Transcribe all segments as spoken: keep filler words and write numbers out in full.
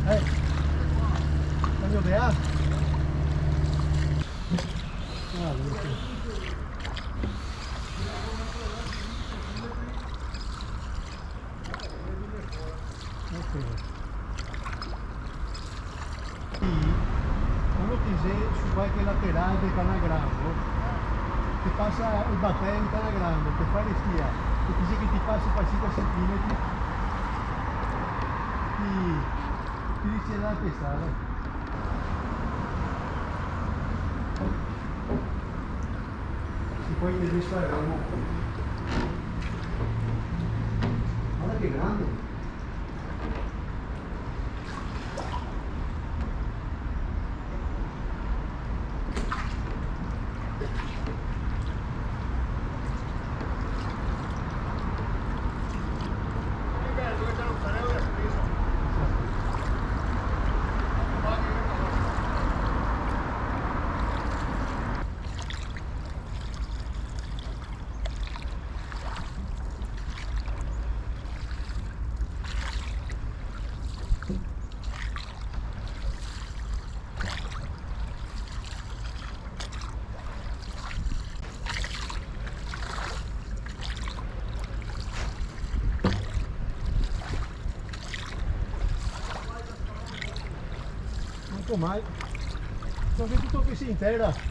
Eh, voglio bere. Ah, vedo qui. Ok. Sì, quando ti xe su qualche lateral del Canagrando, te pasa el batelo del Canagrando, te fa restia, e ti xe che ti pasi par sinque centimetri, ti, ti rischi de andar a pesare. Sì, poi te rischi de andar. Varda che grande! Manco mal. Son tuto cusì in tera.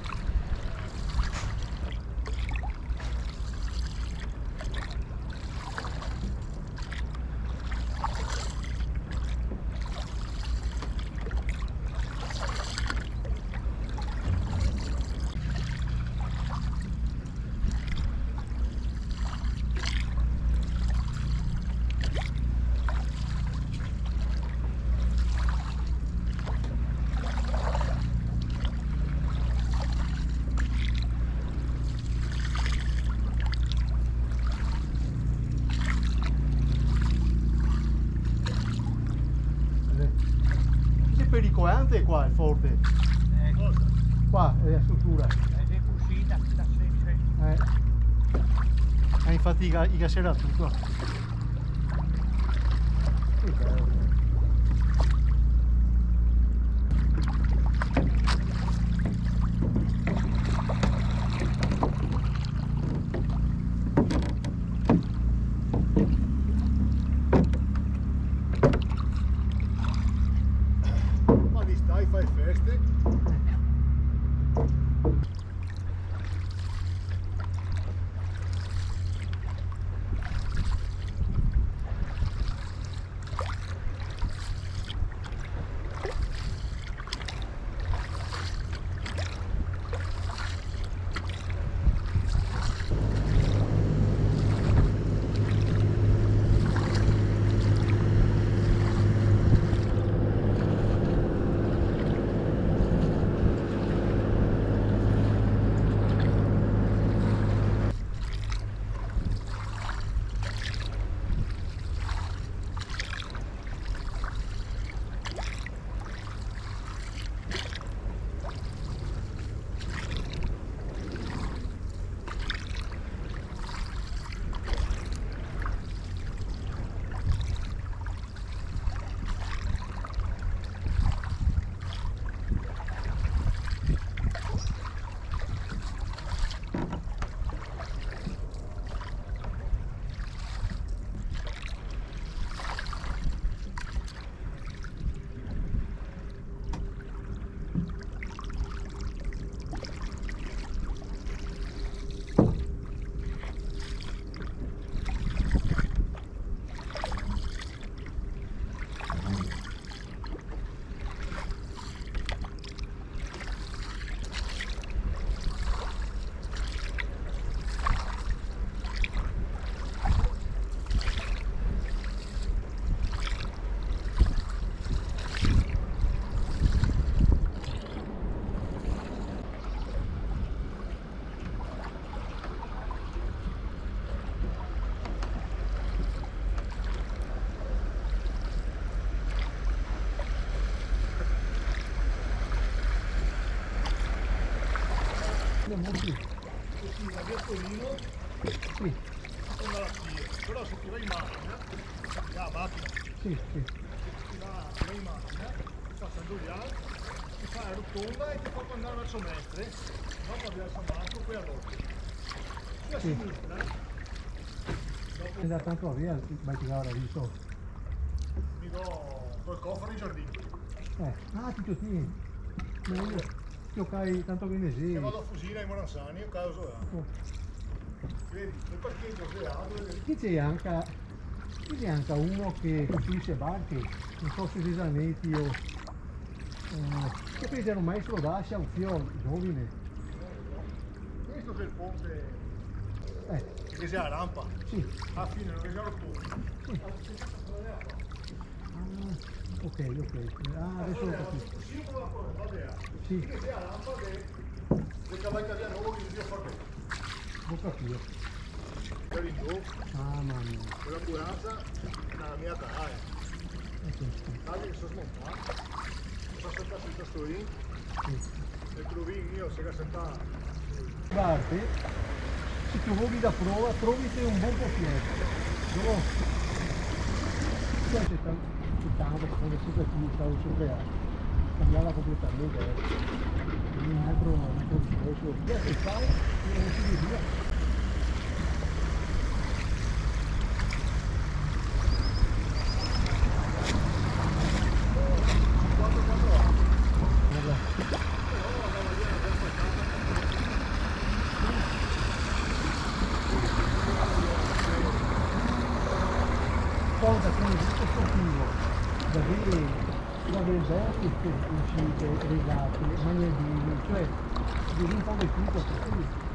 Che pericolante qua, el forte. Eh, cosa? Qua xe la strutura. Eh, xe cusì, da, da, sì, sì. Eh. Eh, infati i ga, i ga serà tuto. Che belo. Ma li stai, fai feste? Siamo qui. Così, da via Torino, sì, seconda la Fiat. Però se ti vai in macchina, la macchina, sì, sì, se ti va in macchina, passando via, ti fa la rotonda e ti fa andare verso Mestre, dopo via San Marco, poi a Lotto. Sulla sinistra, dopo... Andar tanto via, ma ti avrà visto. Mi do col cofano in giardino. Eh, ah, ti lo tieni. Ma io, io cai tanto che ne sei. E vado a Fusina, in Moransani, io causo là. Oh. Vedi, el parcheggio xe là, dove vedi? Qui c'è anche, qui c'è anche uno che costruisce barche, non so se Zanetti o, eh, che pensa, era un maestro d'ascia, un figlio giovane. Questo xe el ponte, eh, che xe la rampa. Sì. Alla fine, dove xe el ponte. Sì. Ah, ok, ok. Ah, adesso ho capito. Sì, sì, sì, sì, sì. Che xe la rampa de, de Cavalcaria Novo, che bisogna far. Ho capito. Capito? Mamma mia. Con l'ambulanza, la mia cara, eh. Eh, sì, sì. Dai, che so smontà. Fa saltar sto lì. Sì. E provi io, se ga saltà. Guarda, se ti vuoi da prova, trovite un buon postier. Dove? Qua c'è tanto, c'è tanto, perché sempre qui stavo sempre a cambiarla completamente, eh. Un altro, un altro discorso. Via che fai, e non si via. Cosa che non esiste sul filo, da dire, da dire, uscite, regate, magnetini, cioè, dire un po' di tutto, così.